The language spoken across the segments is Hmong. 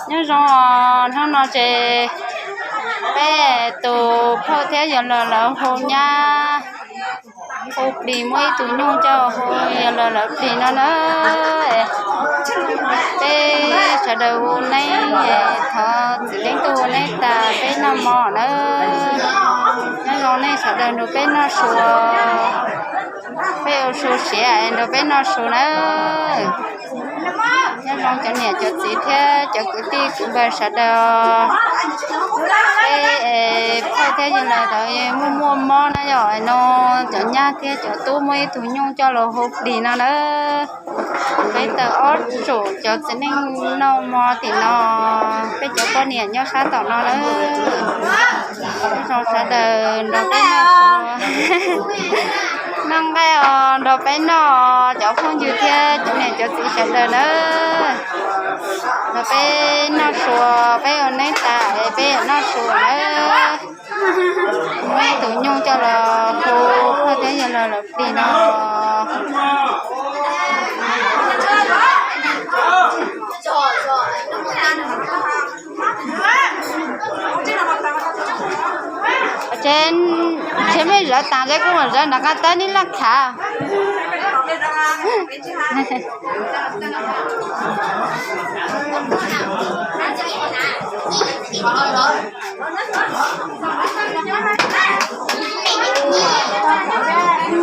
Nyob zoo, hnub no ces peb tus phauj thiab yawg laus lawv hu nyab, hu plis, muaj ib tug nyuj coj hu yawg laus lawv plis no na. Peb sawv daws ua neeb, thov txiv neeb tuaj ua neeb tas peb noj mov na. Nyob zoo nej sawv daws nrog peb noj su, peb ua su siav nrog peb noj su na. Nyob zoo cov niam cov txiv thiab cov kwv tij kwv npawg sawv daws. Peb phauj thiab yawg laus tod muaj muaj mob na yom, no cov nyab thiab cov tub muaj ib tug nyuj coj los hu plis no na. Peb tau ob tug cov txiv neej noj mov tim no, peb cov poj niam nyob sab tom no na. Nyob zoo sawv daws nrog peb noj su, noj nqaij os, nrog peb noj, cov phooj ywg thiab cov niam cov txiv sawv daws na. Nrog peb noj su, peb ua neeb tas peb yuav noj su na. Muaj ib tug nyuj coj los hu phauj thiab yawg laus lawv plis no. Tsev, tsev mej zawv tas ces kuv mam zawv nram qab tawb neb laj khav.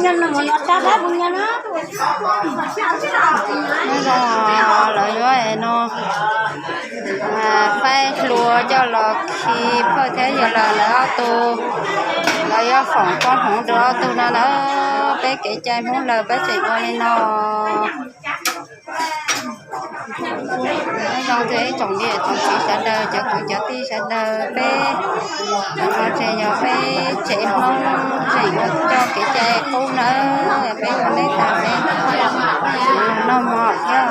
Nyob zoo, lawv yuav no faib hlua coj los khi phauj thiab yawg laus lawv ob tug, lawv yuav foom koob hmoov rau ob tug no na. Peb kev cai Hmoob lawm peb tseem ua li no. Nyob zoo ib tsoom niam tsoom txiv sawv daws, cov kwv cov tij sawv daws, peb no ces yog peb tsev Hmoob tseem ua coj kev cai qub nawb, peb ua neeb tas peb noj mov thiab.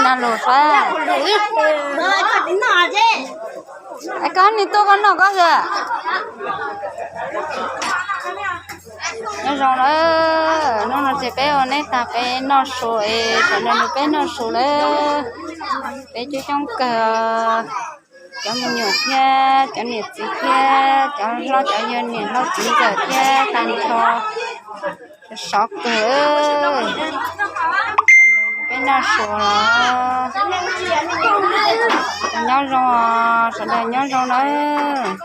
Na lus sab. Es koj niag tuaj koj noj koj xwb. Nyob zoo na, hnub no ces peb ua neeb tag peb noj su es sawv daws nrog peb noj su lawm. Peb coob coob kawg, cov me nyuam thiab cov niam txiv thiab cov hlob cov yawg niam hlob txiv ntxawm thiab tag nrho sov kawg. Peb noj su los nyob zoo, sawv daws nyob zoo nawb.